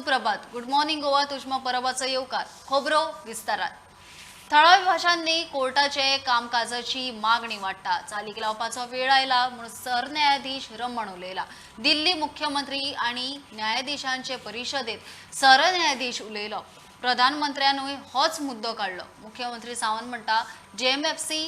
सुप्रभात. Good morning Goa तुजमा परबाचो येवकार. खबरो विस्तारात. थळाव्या भाशांनी कोर्टाचे कामकाजाची मागणी वाडटा. चालीक लावपाचो वेळ आयला म्हूण सरन्यायाधीश रमण उलयला. दिल्ली मुख्यमंत्री आनी न्यायाधीशांचे परिशदेत सरन्यायाधीश उलयलो. प्रधानमंत्र्यानूय होच मुद्दो काडलो. मुख्यमंत्री सावंत म्हणटा जेएमएफसी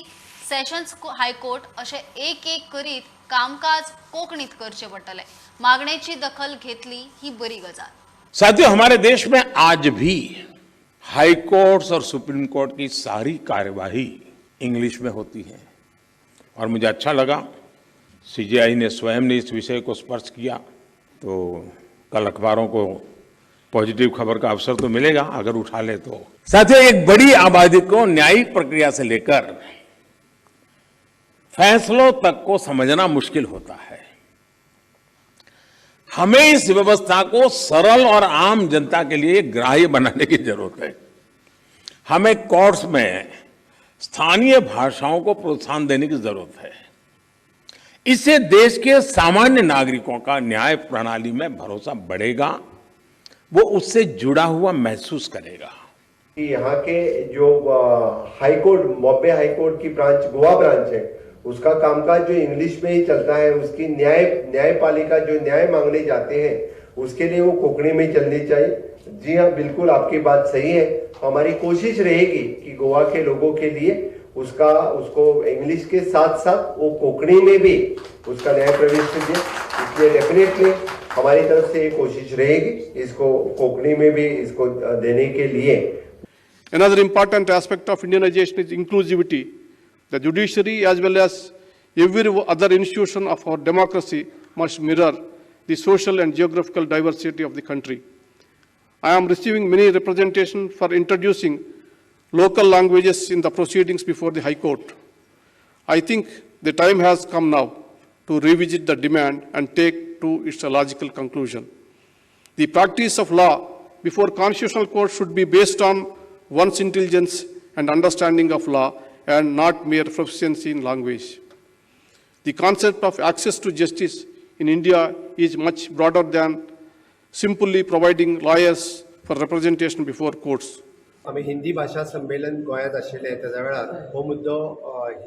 सेशन्स हायकोर्ट अशें एक एक करीत कामकाज कोंकणीत करचें पडटलें. मागणेची दखल घेतली ही बरी गजाल. साथियों, हमारे देश में आज भी हाई कोर्ट्स और सुप्रीम कोर्ट की सारी कार्यवाही इंग्लिश में होती है और मुझे अच्छा लगा सीजेआई ने स्वयं ने इस विषय को स्पर्श किया। तो कल अखबारों को पॉजिटिव खबर का अवसर तो मिलेगा अगर उठा ले तो। साथियों, एक बड़ी आबादी को न्यायिक प्रक्रिया से लेकर फैसलों तक को समझना मुश्किल होता है। हमें इस व्यवस्था को सरल और आम जनता के लिए ग्राह्य बनाने की जरूरत है। हमें कोर्ट्स में स्थानीय भाषाओं को प्रोत्साहन देने की जरूरत है। इससे देश के सामान्य नागरिकों का न्याय प्रणाली में भरोसा बढ़ेगा, वो उससे जुड़ा हुआ महसूस करेगा। यहाँ के जो हाईकोर्ट, बॉम्बे हाईकोर्ट की ब्रांच, गोवा ब्रांच है, उसका कामकाज जो इंग्लिश में ही चलता है। उसकी न्यायपालिका जो न्याय मांगने जाते हैं उसके लिए वो कोंकणी में चलनी चाहिए। जी हाँ, बिल्कुल आपकी बात सही है। हमारी कोशिश रहेगी कि गोवा के लोगों के लिए उसका उसको इंग्लिश के साथ साथ वो कोंकणी में भी उसका न्याय प्रवेश दे। इसलिए डेफिनेटली हमारी तरफ से ये कोशिश रहेगी इसको कोंकणी में भी इसको देने के लिए। Another important aspect of Indianization is inclusivity. The judiciary, as well as every other institution of our democracy, must mirror the social and geographical diversity of the country. I am receiving many representations for introducing local languages in the proceedings before the High Court. I think the time has come now to revisit the demand and take to its logical conclusion. The practice of law before constitutional court should be based on one's intelligence and understanding of law and not mere proficiency in language. The concept of access to justice in India is much broader than simply providing lawyers for representation before courts. आमी हिंदी भाशा संमेलन गोंयांत आशिल्लें तेज्या वेळार हो मुद्दो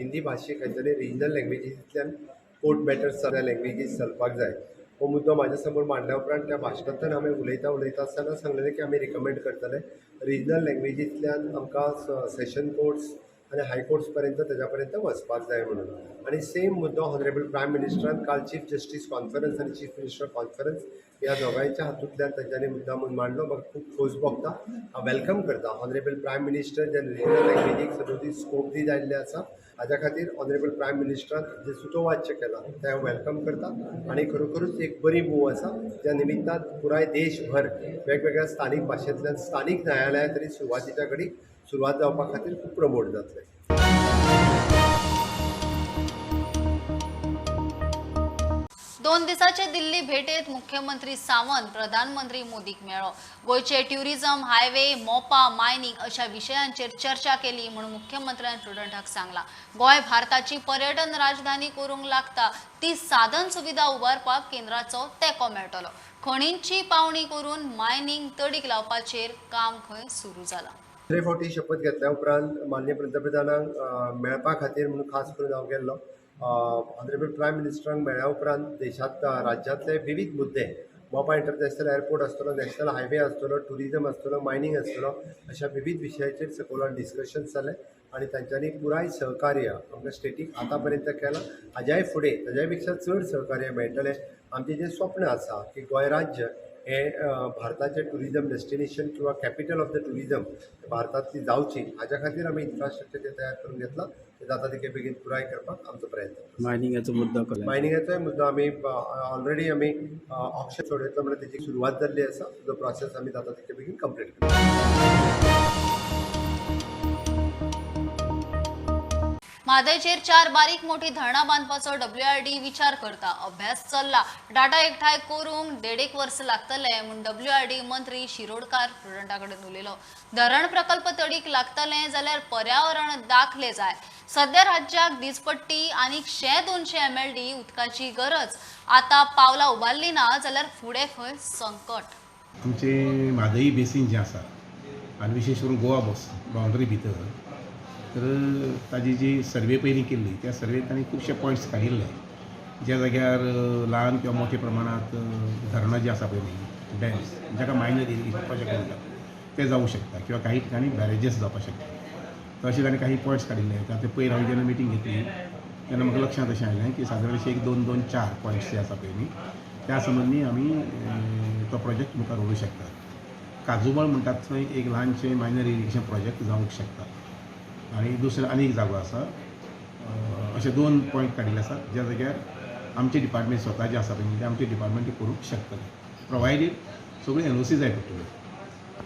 हिंदी भाशे खंय तरी रिजनल लँग्वेजींतल्यान कोर्ट मॅटर्स सगळ्या लँग्वेजीस चलपाक जाय। हो मुद्दो म्हाज्या समोर मांडल्या उपरांत त्या भाशणांतल्यान आमी उलयता उलयता आसतना सांगलेलें की आमी रिकमेंड करतले रिजनल लँग्वेजींतल्यान आमकां सेशन कोर्ट्स आनी हाय कोर्ट्स पर्यंत तेज्या पर्यंत वचपाक जाय म्हणून। आनी सेम मुद्दो ऑनरेबल प्रायम मिनिस्टरान काल चीफ जस्टीस कॉन्फरन्स आनी चीफ मिनिस्टर कॉन्फरन्स ह्या दोगांयच्या हातूंतल्यान तेंच्यांनी मुद्दा म्हूण मांडलो। म्हाका खूब खोस भोगता, हांव welcome करता ऑनरेबल प्रायम मिनिस्टर जे रिजनल लँग्वेजीक सदोदीत स्कोप दीत आयिल्ले आसा। हाज्या खातीर ऑनरेबल प्रायम मिनिस्टरान जें सुतोवाच्य केलां तें हांव welcome करता आनी खरोखरूच एक बरी मूव आसा ज्या निमित्तान पुराय देशभर वेगवेगळ्या स्थानीक भाशेंतल्यान स्थानीक न्यायालयां तरी सुरवातीच्या कडेन सुरवात जावपा खातीर खूब प्रमोट जातलें। दोन दिसाचे दिल्ली भेटेत मुख्यमंत्री सावंत प्रधानमंत्री मोदीक मेळ्ळो. गोंयचे ट्युरिझम, हायवे, मोपा, मायनिंग अशा विशयांचेर चर्चा केली म्हणून मुख्यमंत्र्यान प्रुडंटाक सांगला. गोंय भारताची पर्यटन राजधानी करूंक लागता ती साधन सुविधा उबारपाक केंद्राचो तेंको मेळटलो. खणींची पावणी करून मायनिंग तडीक लावपाचेर काम खंय सुरू जाला. दुसरे फावटी शपथ घेतल्या उपरांत माननीय पंतप्रधानांक मेळपा खातीर म्हणून खास करून हांव गेल्लो। ऑनरेबल प्रायम मिनिस्टरांक मेळ्ळ्या उपरांत देशांत राज्यांतले विविध मुद्दे, मोपा इंटरनॅशनल एअरपोर्ट आसतलो, नॅशनल हायवे आसतलो, ट्युरिजम आसतलो, मायनींग आसतलो, अशा विविध विशयाचेर सकयल डिस्कशन जालें आनी तांच्यांनी पुराय सहकार्य आमकां स्टेटीक आतां पर्यंत केलां। हाज्याय फुडें ताज्याय पेक्षा चड सहकार्य मेळटलें। आमचें जें स्वप्न आसा की गोंय राज्य हें भारताचें ट्युरिजम डेस्टिनेशन किंवा कॅपिटल ऑफ the tourism भारतांतली जावची, हाज्या खातीर आमी इन्फ्रास्ट्रक्चर जें तयार करून घेतलां तें जाता तितके बेगीन पुराय करपाक आमचो प्रयत्न। मायनिंगाचो मुद्दो कसलो? मायनिंगाचोय मुद्दो आमी ऑलरेडी आमी ऑक्शन सोडयतलो म्हणल्यार तेजी सुरवात जाल्ली आसा। तो प्रोसेस आमी जाता तितके बेगीन कंप्लीट करतले। म्हादयचेर 4 बारीक मोठी धरणां बांदपाचो डब्ल्यूआरडी विचार करता. अभ्यास चल्ला. डाटा एकठांय करूंक 1.5 वर्स लागतले म्हूण डब्ल्यूआरडी मंत्री शिरोडकार प्रुडंटा कडेन उलयलो. धरण प्रकल्प तडीक लागतले जाल्यार पर्यावरण दाखले जाय. सध्या राज्याक दिसपट्टी आनीक 100-200 MLD उदकाची गरज. आतां पावलां उबारली ना जाल्यार फुडें खंय संकट. आमचें म्हादई बेसीन जें आसा आनी विशेश करून गोवा बॉस बाउंड्री भितर तर ताजी जी सर्वे पयलीं केल्ली त्या सर्वेंत तांणी खुबशे पॉयंट्स काडिल्ले ज्या जाग्यार ल्हान किंवा मोठ्या प्रमाणांत धरणां जीं आसा पळय न्ही डॅम्स जाका मायनर इरिगेशन प्रोजेक्ट म्हणटात ते जावूं शकता किंवा काही ठिकाणी बॅरेजीस जावपाक शकता. तशें ताणें काही पॉयंट्स काडिल्ले. आतां पयर हांवें जेन्ना मिटींग घेतली तेन्ना म्हाका लक्षांत अशें आयलें की सादारण अशें 1 2 2 4 पॉयंट्स जे आसा पळय न्ही त्या संबंदी आमी तो प्रोजेक्ट मुखार व्हरूंक शकतात. काजूमळ म्हणटात थंय एक ल्हानशें मायनर इरिगेशन प्रोजेक्ट जावंक शकता आनी दुसरो आनी एक जागो आसा. अशे 2 पॉयंट काडिल्ले आसात ज्या जाग्यार आमचें डिपार्टमेंट स्वता जें आसा पळय ते आमचें डिपार्टमेंट करूंक शकतलें, प्रोवायडीड सगळ्यो एनओसी जाय पडटल्यो,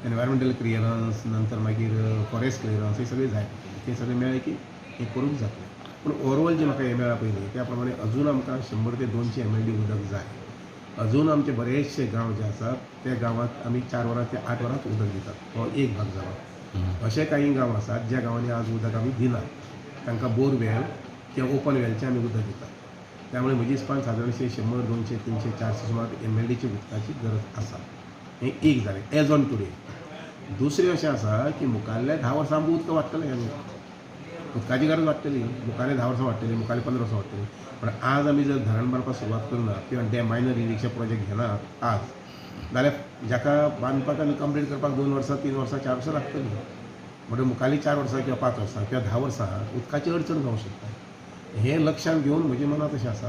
एनवायरमेंटल क्लियरन्स, नंतर मागीर फॉरेस्ट क्लियरन्स, हे सगळें जाय पडटलें. तें सगळें मेळ्ळें की हें करूंक जातलें. पूण ओवरऑल जें म्हाका हें मेळ्ळां पयलीं त्या प्रमाणे अजून आमकां 100 ते 200 MLD उदक जाय. अजून आमचे बरेचशे गांव जे आसात त्या गांवांत आमी 4 वरां ते 8 वरांच उदक दितात, हो एक भाग जाला. अशे काही गांव आसात ज्या गांवांनी आज उदक आमी दिनात, तांकां बोरवेल किंवा ओपन वेलचें आमी उदक दितात. त्यामुळे म्हज्या हिसपान सादारणशे 100, 200, 300, 400 सुमार MLDची उदकाची गरज आसा. हें एक जालें एज ऑन टुडे. दुसरें अशें आसा की मुखाल्ल्या 10 वर्सां आमकां उदक वाडटलें, आनी उदकाची गरज वाडटली, मुखाल्ल्या 10 वर्सां वाडटली, मुखाल्ल्या 15 वर्सां वाडटली. पण आज आमी जर धरण बांदपाक सुरवात करना किंवा डॅम मायनर इरिगेशन प्रोजेक्ट घेनात आज जाल्यार जाका बांदपाक आनी कंप्लीट करपाक 2 वर्सां, 3 वर्सां, 4 वर्सां लागतलीं. म्हणटकीर मुखाल्लीं 4 वर्सां किंवा 5 वर्सां किंवा 10 वर्सां उदकाची अडचण जावंक शकता. हें लक्षांत घेवन म्हज्या मनांत अशें आसा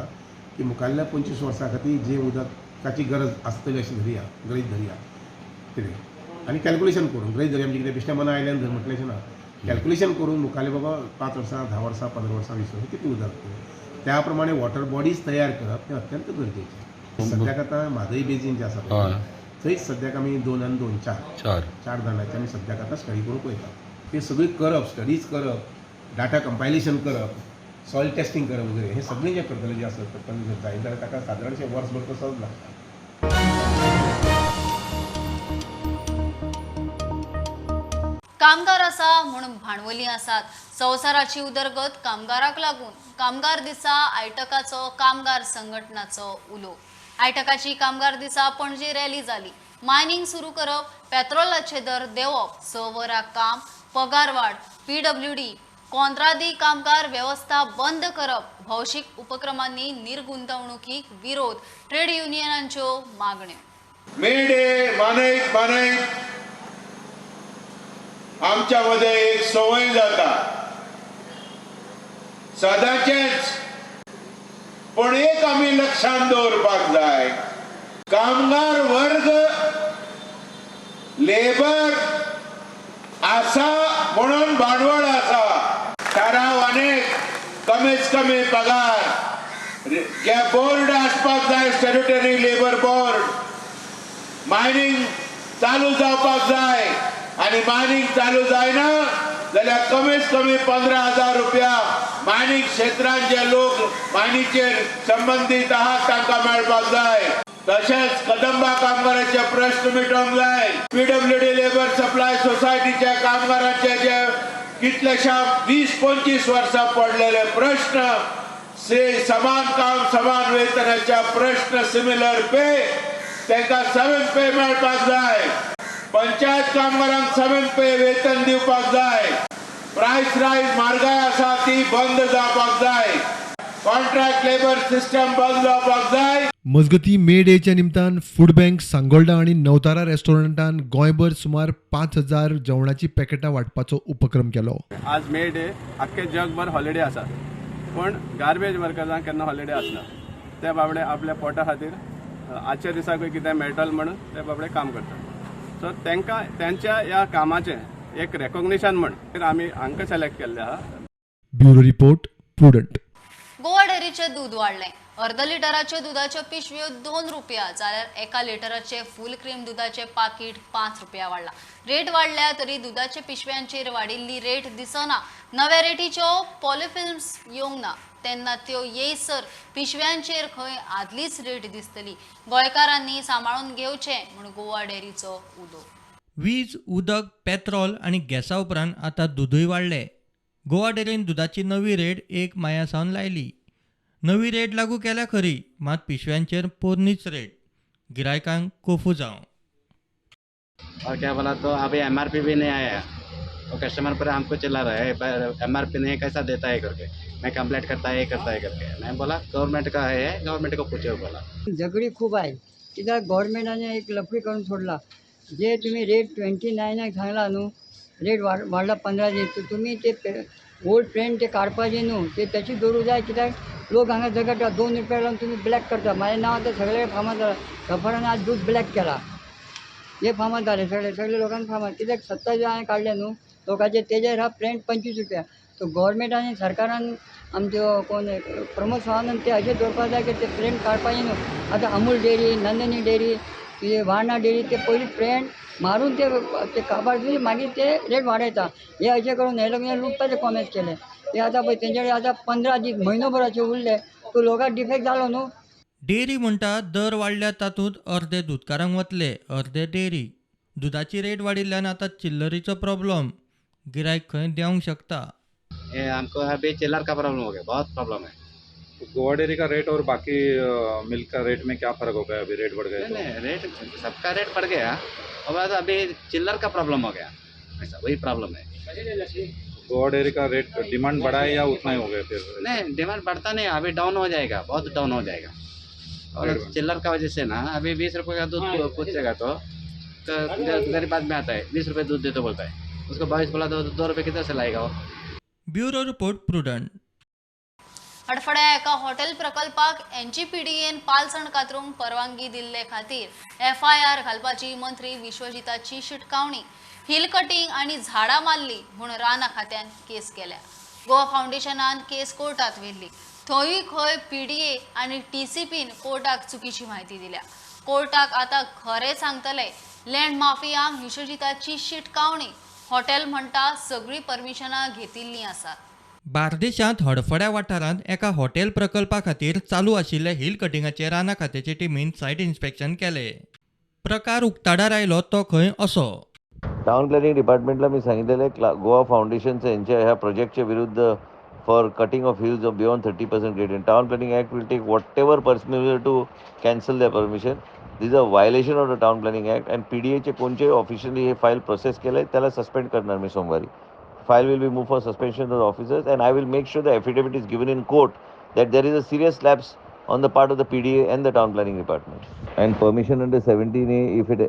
की मुखाल्ल्या 25 वर्सां खातीर जें उदकाची गरज आसतली अशें धरया, गृहीत धरया कितें आनी कॅल्कुलेशन करून गृहीत धरया म्हणजे कितें बेश्टें मना आयल्यान धर म्हटलें अशें ना, कॅल्कुलेशन करून मुखाल्ले बाबा 5 वर्सां, 10 वर्सां, 15 वर्सां, 20 वर्सां कितलें उदक त्या प्रमाणे वॉटर बॉडीज तयार करप हें अत्यंत गरजेचें. सद्याक आतां म्हादय बेजीन जें आसा थंयच सद्याक आमी 2 आनी 2 4 4 धरणाचे आमी सद्याक आतां स्टडी करूंक पळयतात. ते सगळी करप, स्टडीज करप, डाटा कंपायलेशन करप, सॉयल टेस्टिंग करप वगैरे हे सगळें जें करतलें जें आसा जर जाय जाल्यार ताका सादारणशें वर्सभर तसोच लागता. कामगार आसा म्हूण भांडवली आसात. संवसाराची उदरगत कामगाराक लागून. कामगार दिसा आयटकाचो कामगार संघटनाचो उलो. आयटकाची कामगार दिसा पणजे रॅली जाली. मायनिंग सुरू करप, पेट्रोलाचे दर देंवप, 6 वरां काम, पगार वाड, PWD, कॉंत्रादी कामगार वेवस्था बंद करप, भौशीक उपक्रमांनी निर्गुंतवणुकीक विरोध, ट्रेड युनियनांच्यो मागण्यो. मे डे मनयत मनयत आमच्या मध्ये एक संवय जाता सदांचेच. पण एक आमी लक्षात दवरपाक जाय, कामगार वर्ग लेबर आसा म्हणून भांडवल आसा. थाराव अनेक कमीत कमी पगार जे बोर्ड आसपाक जाय, स्टॅट्युटरी लेबर बोर्ड, मायनिंग चालू जावपाक जाय आनी मायनिंग चालू जायना जाल्यार कमीत कमी 15,000 रुपया मायनिंग क्षेत्रांत जे लोक मायनीचेर संबंदीत आहात तांकां मेळपाक जाय. तशेंच कदंबा कामगारांचे प्रश्न मिटोवंक जाय. PWD labour सप्लाय सोसायटीच्या कामगारांचे जे कितलेशा 20-25 वर्सां पडलेले प्रश्न, से समान काम समान वेतनाच्या प्रश्न, सिमिलर पे, तांकां 7 पे मेळपाक जाय. पंचायत कामगारांक 7 पे वेतन दिवपाक जाय. प्रायस रायज म्हारगाय आसा ती बंद जावपाक जाय. कॉन्ट्रॅक्ट लेबर सिस्टम बंद जावपाक जाय. मजगती मे डेच्या निमतान फूड बँक सांगोल्डा आनी नवतारा रेस्टॉरंटान गोंयभर सुमार 5,000 जेवणाची पॅकेटां वांटपाचो उपक्रम केलो. आज मे डे आख्खे जगभर हॉलिडे आसा, पूण गार्बेज वर्कर्सांक केन्ना हॉलिडे आसना. ते बाबडे आपल्या पोटा खातीर आजच्या दिसाकूय कितें मेळटलें म्हणून ते बाबडे काम करतात. सो तांकां त्यांच्या ह्या कामाचें एक रेकॉग्निशन म्हण आमी हांकां सिलेक्ट केल्लें आहा. Bureau report, Prudent. Goa डेअरीचें दूद वाडलें. अर्द लिटराच्यो दुदाच्यो पिशव्यो 2 रुपया जाल्यार 1 लिटराचे फूल क्रीम दुदाचें पाकीट 5 रुपया वाडला. रेट वाडल्या तरी दुदाच्या पिशव्यांचेर वाडिल्ली रेट दिसना. नव्या रेटीच्यो पॉलिफिल्म्स येवंक ना, तेन्ना त्यो येयसर पिशव्यांचेर खंय आदलीच रेट दिसतली. गोंयकारांनी सांबाळून घेवचें म्हूण गोवा डेअरीचो उलो. वीज, उदक, पेट्रोल आनी गॅसा उपरांत आतां दुदूय वाडलें. गोवा डेअरीन दुदाची नवी रेट 1 माया सावन लायली. नवी रेट लागू केल्या खरी, मात पिशव्यांचेर पोरणीच रेट. गिरायकांक कोफू जावं. और क्या बोला तो अभी एमआरपी भी नहीं आया, और कस्टमर पर हमको चिल्ला रहा है, एमआरपी नहीं कैसा देता है करके, मैं कंप्लेंट करता है, ये करता है करके। मैं बोला गवर्नमेंट का है, गवर्नमेंट को पूछो बोला। झगडी खूब आहे कित्याक गव्हर्मेंटाने एक लफडी करून सोडला, जे तुम्ही रेट 29 सांगला न्हू, रेट वाडला 15 दीस, तुमी ते ओल्ड ट्रेंड ते काडपाचे न्हू, ते तशी दवरूंक जाय. कित्याक लोक हांगा झगडटा, 2 रुपया लावन तुमी ब्लॅक करता. म्हाजें नांव आतां सगळे फामाद जालां, सफरान आज दूद ब्लॅक केला, हे फामाद जालें सगळे सगळे लोकांक फामाद. कित्याक 27 हांवें काडलें न्हू लोकांचे, तेजेर हा प्रेंट 25 रुपया. सो गव्हर्मेंटान सरकारान आमच्यो कोण प्रमोद सावंतान ते अशें दवरपाक जाय की ते प्रेंट काडपाचें न्हू. आतां Amul dairy, Nandini dairy, Warna dairy, ते पयलीं प्रेंट मारून ते काबार मागीर ते रेट वाडयता. हे अशें करून हे लोक लुटपाचें कॉमेस केलें. ते आतां पळय तेंचे कडेन आतां 15 दीस म्हयनो भराचे उरले, तो लोकांक डिफेक्ट जालो न्हू. डेअरी म्हणटा दर वाडल्या तातूंत अर्दे दुदकारांक वतले, अर्दे डेअरी. दुदाची रेट वाडिल्ल्यान आतां चिल्लरीचो प्रॉब्लम, गिरायक खंय देंवंक शकता. ये हमको अभी चिल्लर का प्रॉब्लम हो गया, बहुत प्रॉब्लम है। गोवा डेयरी का रेट और बाकी मिल्क का रेट में क्या फ़र्क हो गया? अभी रेट बढ़ गए नहीं तो नहीं, रेट सबका रेट बढ़ गया, और बाद अभी चिल्लर का प्रॉब्लम हो गया, ऐसा वही प्रॉब्लम है। गोवा डेयरी का रेट डिमांड बढ़ा है या उतना ही हो गया फिर? नहीं, डिमांड बढ़ता नहीं, अभी डाउन हो जाएगा, बहुत डाउन हो जाएगा। और चिल्लर का वजह से ना अभी 20 रुपये का दूध पूछेगा तो गरीब आदमी आता है, 20 रुपये दूध दे तो बोलता है, उसको 22 बोला तो 2 रुपये किधर से लाएगा वो? Bureau report, Prudent. हडफड्या एका हॉटेल प्रकल्पाक एनजीपीडीएन पालसण कातरूंक परवानगी दिल्ले खातीर एफआयआर घालपाची मंत्री विश्वजिताची शिटकावणी. हिल कटिंग आनी झाडां मारली म्हूण रानां खात्यान केस केल्या. गोवा फावंडेशनान केस कोर्टात व्हेल्ली, थंयूय खंय पीडीए आनी टीसीपीन कोर्टाक चुकीची म्हायती दिल्या. कोर्टाक आतां खरें सांगतले. लँड माफियांक विश्वजिताची शिटकावणी. हॉटेल म्हणटा सगळीं परमिशनां घेतिल्लीं आसात. बार्देशांत हडफड्या वाठारांत एका हॉटेल प्रकल्पा खातीर चालू आशिल्ल्या हिल कटिंगाचे रानां खात्याचे टिमीन सायट इन्स्पेक्शन केले. प्रकार उक्ताडार आयलो तो खंय असो. टाउन प्लॅनिंग डिपार्टमेंटला मी सांगितलेलं आहे, गोवा फाउंडेशनचं यांच्या ह्या प्रोजेक्टच्या विरुद्ध for cutting of hills of beyond 30% gradient, Town Planning Act will take whatever personnel to cancel the permission. This a violation of the Town Planning Act. And पीडीएचे कोणचे ऑफिशियली हे फाईल प्रोसेस केलं आहे त्याला सस्पेंड करणार मी सोमवारी. File will be move for suspension of the officers and I will make sure the affidavit is given in court that there is a serious lapse on the part of the PDA and the town planning department. And permission under 17A, if it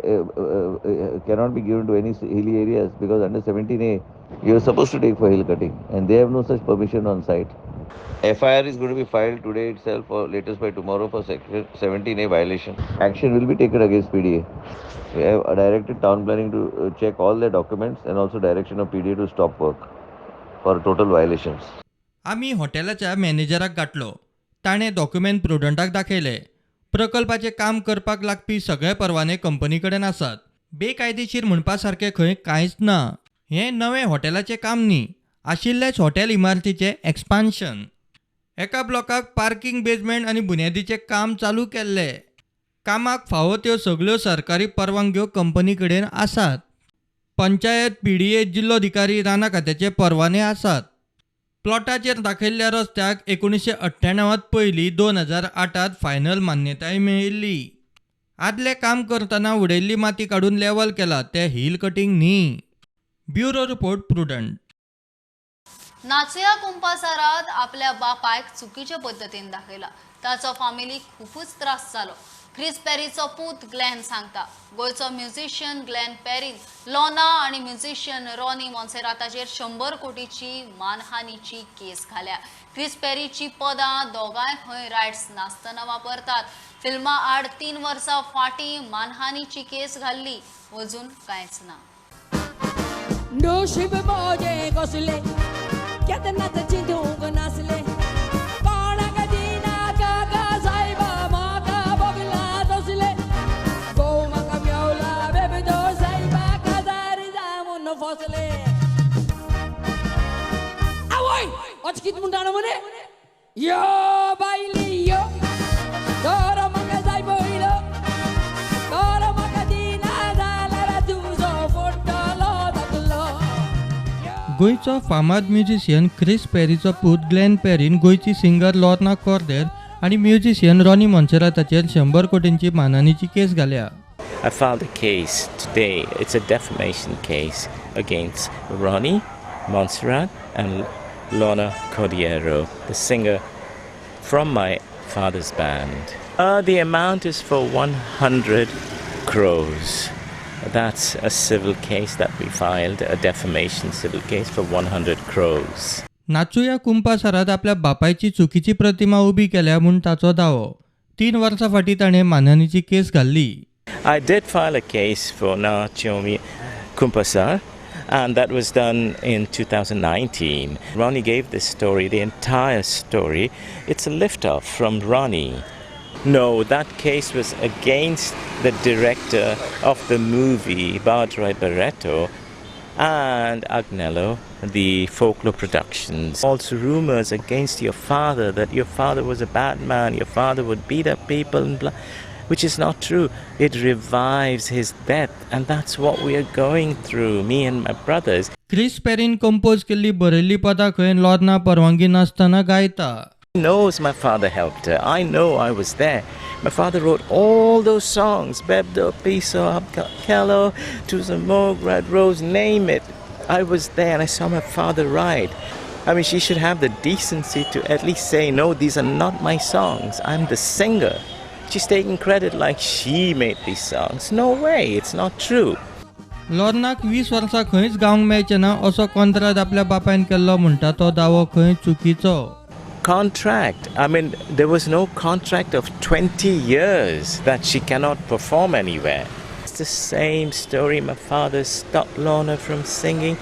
cannot be given to any hilly areas, because under 17A you are supposed to take for hill cutting and they have no such permission on site. FIR is going to be filed today itself or latest by tomorrow for section 17A violation. Action will be taken against PDA. We have directed town planning to check all their documents and also direction of PDA to stop work for total violations. आमी हॉटेलाच्या मॅनेजराक गाठलो. ताणें document प्रुडंटाक दाखयले. प्रकल्पाचें काम करपाक लागपी सगळे परवाने company कडेन आसात. बेकायदेशीर म्हणपा सारकें खंय कांयच ना. हें नवें हॉटेलाचें काम न्ही, आशिल्लेच हॉटेल इमारतीचें एक्सपान्शन. एका ब्लॉकाक पार्किंग बेजमेंट आनी बुन्यादीचें काम चालू केल्लें. कामाक फावो त्यो सगल्यो सरकारी परवानग्यो कंपनी कडेन आसात. पंचायत, पीडीए, जिल्लोधिकारी, रानां खात्याचे परवाने आसात. प्लॉटाचेर दाखयल्ल्या रस्त्याक 1998त पयलीं 2008त फायनल मान्यताय मेळिल्ली. आदलें काम करतना उडयल्ली माती काडून लेवल केला, तें हिल कटिंग न्ही. Bureau report, Prudent. नाचुया कुंपासारात आपल्या बापायक चुकीच्या पद्दतीन दाखयला, ताचो फामिलीक खुबूच त्रास जालो. ख्रिस पेरीचो पूत ग्लॅन सांगता, गोंयचो म्युझिशियन ग्लॅन पेरीन लोना आनी म्युझिशियन रॉनी मोन्सेराताचेर 100 कोटीची मानहानीची केस घाल्या. ख्रिस पेरीची पदां दोगांय खंय रायट्स नासतना वापरतात. फिल्मा आड 3 वर्सां फाटीं मानहानीची केस घाल्ली, अजून कांयच ना. नशीब म्हजें कसलें, केन्नाच चिंतूंक नासलें, कोणाक दिनाका गा सायबा म्हाका भोगलां तसलें, घोव म्हाका मेवला बेबदो सायबा काजार जावन फसलें. आवय अचकीत म्हणटा न्हू मरे, यो बायली यो, तर म्हाका जाय पयलो, तर म्हाका दिना जाल्यार तुजो फोडटलो धाकलो. गोंयचो फामाद म्युझिशियन ख्रिस पेरीचो पूत ग्लॅन पेरीन गोंयची सिंगर लॉर्ना कॉर्देर आनी म्युझिशियन रॉनी मोन्सेराताचेर 100 कोटींची मानहानीची केस घाल्या. I filed a case today. It's a defamation case against Ronnie Montserrat and Lorna Cordiero, the singer from my father's band. The amount is for 100 crores. That's a civil case that we filed, a defamation civil case for 100 crores. नाचुया कुंपासरात आपल्या बापायची चुकीची प्रतिमा उबी केल्या म्हूण ताचो दावो. 3 वर्सां फाटीं ताणें मानहानीची केस घाल्ली. I did file a case for Nachomi Kumpasar, and that was done in 2019. Ronnie gave this story, the entire story. It's a liftoff from Ronnie. No, that case was against the director of the movie, Badroy Barreto, and Agnello, the Folklore Productions. Also rumors against your father, that your father was a bad man, your father would beat up people, and blah, which is not true. It revives his death, and that's what we are going through, me and my brothers. Chris Perrin compose केल्ली बरयल्ली पदां खंय Lorna परवानगी नासतना गायता. Knows my father helped her. I know I was there. My father wrote all those songs, Bebdo, Piso, Abkello, Tuzamog, Red Rose, name it. I was there and I saw my father write. I mean, she should have the decency to at least say, no, these are not my songs. I'm the singer. She's taking credit like she made these songs. No way, it's not true. लॉर्नाक 20 वर्सां खंयच गावंक मेळचें ना असो कॉन्त्राद आपल्या बापायन केल्लो म्हणटा तो दावो खंय चुकीचो. Contract. I mean, there was no contract of 20 years that she cannot perform anywhere. It's the same story. My father stopped Lorna from singing.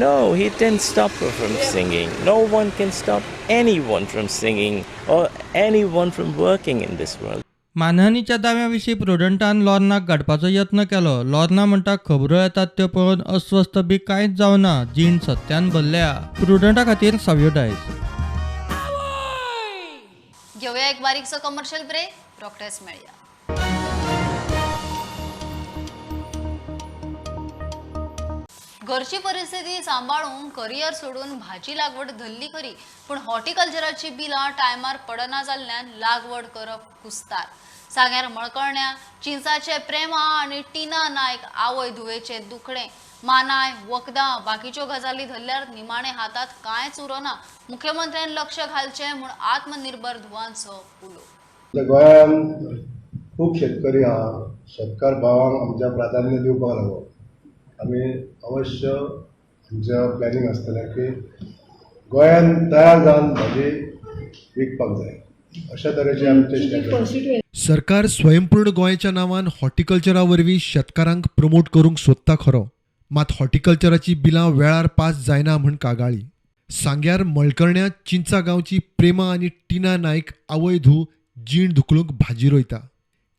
No, he didn't stop her from singing. No one can stop anyone from singing or anyone from working in this world. मानहानीच्या दाव्या विशीं प्रुडंटान लॉर्नाक गाडपाचो यत्न केलो. Lorna म्हणटा खबरो येतात त्यो पळोवन अस्वस्थ बी कांयच जावना, जीण सत्यान भरल्या. प्रुडंटा खातीर सावयो डायस. घेऊया एक बारीकसो कमर्शियल ब्रेक, रोखडेच मेळया. घरची परिस्थिती सांबाळून करियर सोडून भाजी लागवड धरली खरी, पूण हॉर्टिकल्चराची बिलां टायमार पडना जाल्ल्यान लागवड करप कुस्तार. सांग्यार मळकळण्या चिंचाचे प्रेमा आनी टिना नायक आवय धुवेचे दुखणें, मानाय वखदां बाकीच्यो गजाली धरल्यार निमाणे हातात कांयच उरना. मुख्यमंत्र्यान लक्ष घालचें म्हूण आत्मनिर्भर धुवांचो उलो. गोंयांत खूब शेतकरी आहा, शेतकार भावांक आमच्या प्राधान्य दिवपाक लागो. आमी अवश्य आमच्या प्लॅनिंग आसतलें की गोंयांत तयार जावन भाजी विकपाक जाय, अशा तरेचे आमचे. सरकार स्वयंपूर्ण गोंयच्या नांवान हॉर्टिकल्चरा वरवीं शेतकारांक प्रमोट करूंक सोदता खरो, मात हॉर्टिकल्चराची बिलां वेळार पास जायना म्हूण कागाळी. सांग्यार मळकर्ण्या चिंचा गांवची प्रेमा आनी टिना नायक आवय धूव जीण धुकलूंक भाजी रोयता.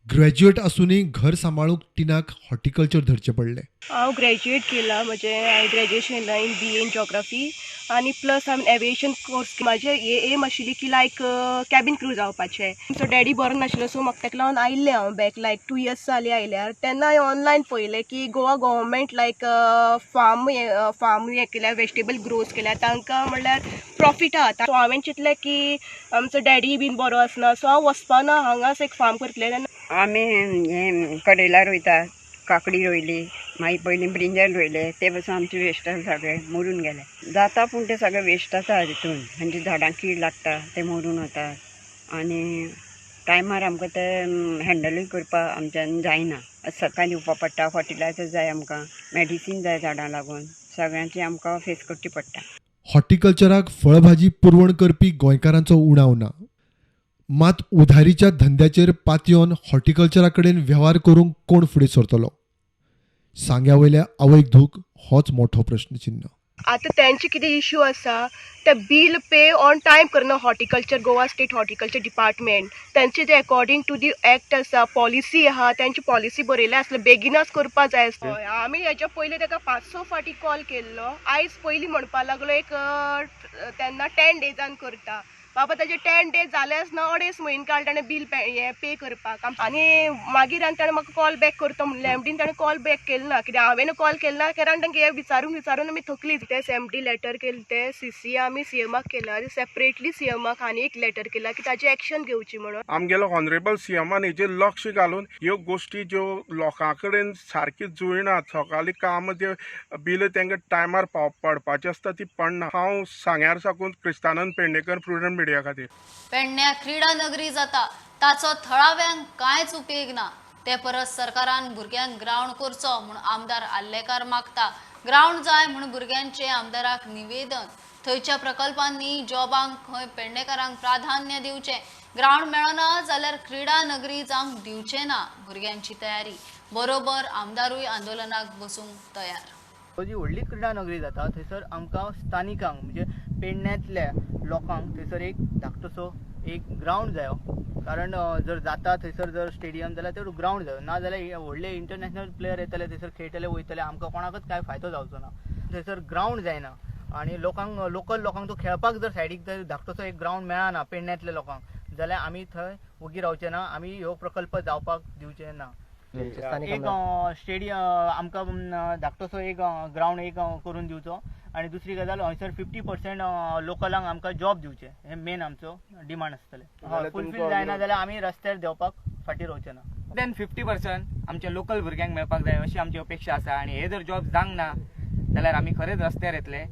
ग्रॅज्युएट आसूनय घर सांबाळूंक टिनाक हॉर्टिकल्चर धरचें पडलें. हांव ग्रॅज्युएट केलां, म्हजें हांवें ग्रॅज्युएशन केलां in B A in geography आनी प्लस हांवें एविएशन कोर्स. म्हाजें हे एम आशिल्ली की लायक कॅबीन क्रू जावपाचें. सो डॅडी बरो नाशिल्लो, सो म्हाका ताका लागून आयिल्लें हांव बॅक लायक 2 इयर्स जाली आयल्यार. तेन्ना हांवें ऑनलायन पळयलें की गोवा गव्हर्मेंट लायक फार्म फार्म हें केल्या, वेजिटेबल ग्रोस केल्या, तांकां म्हणल्यार प्रॉफीट आहा. सो हांवें चिंतलें की आमचो डॅडी बीन बरो आसना, सो हांव वचपाना, हांगाच एक फार्म करतलें. तेन्ना आमी हें कडेला रोयतात, काकडी रोयली, मागीर पयलीं ब्रिंजल रोयले, ते पसून आमचे वेस्ट सगळे मरून गेले. जाता पूण ते सगळे वेस्ट आसा तितून, म्हणजे झाडांक कीड लागता, ते मरून वतात आनी टायमार आमकां ते हँडलूय करपाक आमच्यान जायना. सकाळीं दिवपा पडटा, फर्टिलायजर जाय आमकां, मेडिसीन जाय झाडां लागून, सगळ्यांची आमकां फेस करची पडटा. हॉर्टिकल्चराक फळभाजी पुरवण करपी गोंयकारांचो उणाव ना, मात उधारीच्या धंद्याचेर पातयेवन हॉर्टिकल्चरा कडेन वेव्हार करूंक कोण फुडें सरतलो? सांग्या वयल्या आवयक धूक होच मोठो प्रश्नचिन्ह. आतां तेंचे कितें इश्यू आसा ते बील पे ऑन टायम करना. Horticulture Goa state horticulture department तेंचे जे अकॉर्डिंग टू the act आसा, पॉलिसी आहा, तेंची पॉलिसी बरयल्ली आसले बेगीनच करपा जाय. आमी हेच्या पयलीं ताका 5-6 फावटी कॉल केल्लो. आयज पयलीं म्हणपा लागलो एक तेन्ना 10 डेजान करता. बाबा ताजे 10 डेज जालेच ना, 2.5 म्हयने काडले ताणें बील हें पे करपाक. आनी मागीर आनी ताणें म्हाका कॉल बॅक करता म्हणलें, एमडीन ताणें कॉल बॅक केलें ना, कित्याक हांवें कॉल केलें ना कारण तांकां हें विचारून विचारून आमी थकली. ते एमडी लेटर केलें, ते सीसी आमी सीएमाक केला आनी सेपरेटली सीएमाक आनी एक लेटर केला की ताची एक्शन घेवची म्हणून. आमगेलो ऑनरेबल सीएमान हेजेर लक्ष घालून ह्यो गोश्टी ज्यो लोकां कडेन सारकी जुळना, सकाळी काम जे बिल तांकां टायमार पडपाचें आसता ती पडना. हांव सांग्यार साकून क्रिस्तानंद पेडणेकर, प्रुडंट मिडिया खातीर. पेडण्या क्रीडा नगरी जाता ताचो थळाव्यांक कांयच उपेग ना, ते परस सरकारान भुरग्यांक ग्रावंड करचो म्हूण आमदार आर्लेकार मागता. ग्रावंड जाय म्हूण भुरग्यांचे आमदाराक निवेदन. थंयच्या प्रकल्पांनी जॉबांक खंय पेडणेकारांक प्राधान्य दिवचें. ग्रावंड मेळना जाल्यार क्रीडा नगरी जावंक दिवचें ना. भुरग्यांची तयारी बरोबर आमदारूय आंदोलनाक बसूंक तयार. जी व्हडली क्रीडा नगरी जाता थंयसर आमकां स्थानिकांक म्हणजे पेडण्यांतल्या लोकांक थंयसर एक धाकटोसो एक ग्रावंड जायो, कारण जर जाता थंयसर जर स्टेडियम जाल्यार ते ग्रावंड जायो, ना जाल्यार व्हडले इंटरनॅशनल प्लेयर येतले थंयसर खेळटले वयतले, आमकां कोणाकच कांय फायदो जावचो ना. थंयसर ग्रावंड जायना आनी लोकांक लोकल लोकांक तो खेळपाक जर सायडीक जर धाकटोसो एक ग्रावंड मेळना पेडण्यांतल्या लोकांक जाल्यार आमी थंय वोगी रावचे ना, आमी ह्यो प्रकल्प जावपाक दिवचे ना. एक स्टेडियम आमकां धाकटोसो एक ग्रावंड एक करून दिवचो आनी दुसरी गजाल हयसर 50% लोकलांक आमकां जॉब दिवचे, हे मेन आमचो डिमांड आसतलें. फुलफील जायना जाल्यार आमी रस्त्यार देंवपाक फाटीं रावचे ना. देन 50% आमच्या लोकल भुरग्यांक मेळपाक जाय अशी आमची अपेक्षा आसा आनी हे जर जॉब जावंक ना जाल्यार आमी खरेंच रस्त्यार येतले.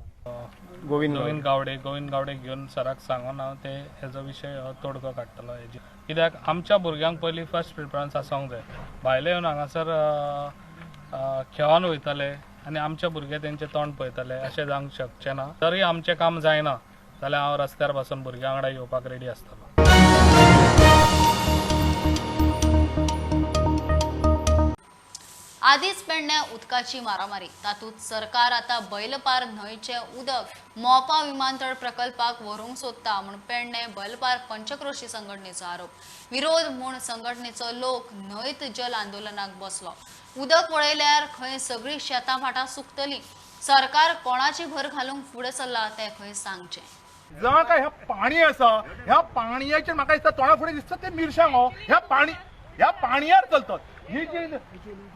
गोविंद गावडे घेवन सराक सांगून हांव ते हेजो विशय तोडगो काडटलो. हेजे कित्याक आमच्या भुरग्यांक पयलीं फर्स्ट प्रिफरन्स आसूंक जाय. भायले येवन हांगासर खेळोन वयतले आनी आमचे भुरगे तेंचे तोंड पळयतले अशें जावंक शकचें ना. तरी आमचें काम जायना जाल्यार हांव रस्त्यार बसून भुरग्यां वांगडा येवपाक रेडी आसतलो. आदीच पेडण्या उदकाची मारामारी, तातूंत सरकार आतां बैलपार न्हंयचें उदक मोपा विमानतळ प्रकल्पाक व्हरूंक सोदता म्हूण पेडणे बैलपार पंचक्रोशी संघटनेचो आरोप. विरोध म्हूण संघटनेचो लोक न्हंयत जल आंदोलनाक बसलो. उदक वळयल्यार खंय सगळीं शेतां भाटां सुकतलीं. सरकार कोणाची भर घालूंक फुडें सरला तें खंय सांगचें. जावं काय ह्या पाणी आसा, ह्या पाणयाचेर म्हाका दिसता तोंडा फुडें दिसता ते मिरसांगो ह्या पाणी ह्या पाणयार चलतात. ही जी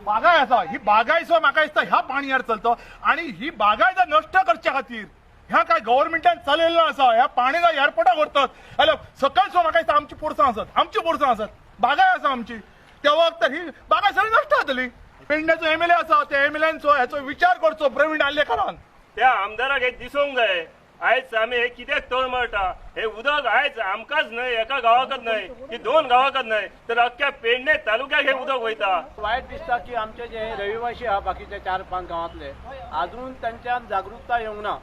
बागाय आसा ही बागाय सुद्दां म्हाका दिसता ह्या पाणयार चलता आनी ही बागाय जर नश्ट करच्या खातीर ह्या काय गव्हर्मेंटान चलयल्लो आसा. ह्या पाणी जर एअरपोर्टाक व्हरतात जाल्यार सकयल सुद्दां म्हाका दिसता आमची पोरसां आसात, आमची पोरसां आसात, बागाय आसा आमची, त्या वखदार ही बागाय सगळी नश्ट जातली. पेडण्याचो एमएलए आसा त्या एमएलएनचो हेचो विचार करचो प्रवीण आर्लेकारान. त्या आमदाराक हे दिसूंक जाय आयज आमी हे कित्याक तळमळटा. हे उदक आयज आमकांच न्हय, एका गांवाकच न्हय की दोन गांवाकच न्हय, तर अख्ख्या पेडणे तालुक्याक हे उदक वयता. वायट दिसता की आमचे जे रहिवासी आहा बाकीचे 4-5 गांवांतले अजून तांच्यान जागृताय येवंक ना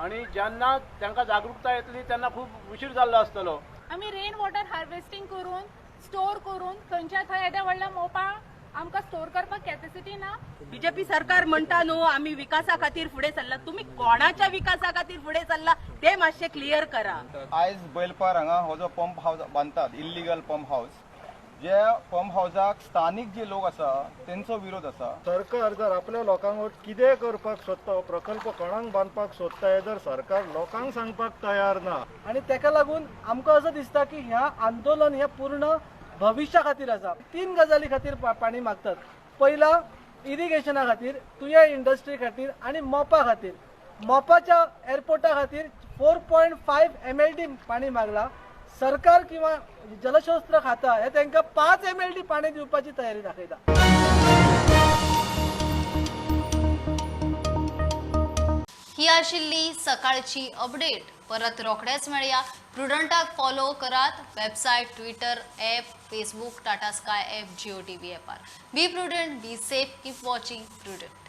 आनी जेन्ना तांकां जागृताय येतली तेन्ना खूब उशीर जाल्लो आसतलो. आमी रेन वॉटर हार्वेस्टिंग करून स्टोर करून थंयच्या थंय येद्या व्हडल्या मोपा आमकां स्टोर करपाक कॅपॅसिटी ना. बीजेपी सरकार म्हणटा न्हू आमी विकासा खातीर फुडें सरला, तुमी कोणाच्या विकासा खातीर फुडें सरला ते मातशें क्लियर करा. आयज बैलपार हांगा हो जो पंप हावस बांदतात इल्लीगल पंप हावस, जे पंप हावसाक स्थानीक जे लोक आसा तेंचो विरोध आसा. सरकार जर आपल्या लोकांक कितें करपाक सोदता, प्रकल्प कोणाक बांदपाक सोदता हे जर सरकार लोकांक सांगपाक तयार ना आनी तेका लागून आमकां असो दिसता की ह्या आंदोलन हे पूर्ण भविष्या खातीर आसा. 3 गजाली खातीर पाणी मागतात. पयला इरिगेशना खातीर, तुया इंडस्ट्री खातीर आनी मोपा खातीर. मोपाच्या एअरपोर्टा खातीर 4.5 MLD पाणी मागला. सरकार किंवा जलशास्त्र खाता हे तांकां 5 MLD पाणी दिवपाची तयारी दाखयता. ही आशिल्ली सकाळची अपडेट. परत रोखडेच मेळया. प्रुडंटाक फॉलो करात website, Twitter, app, Facebook, Tata Sky app, Jio TV ऍपार. Be prudent, be safe, keep watching Prudent.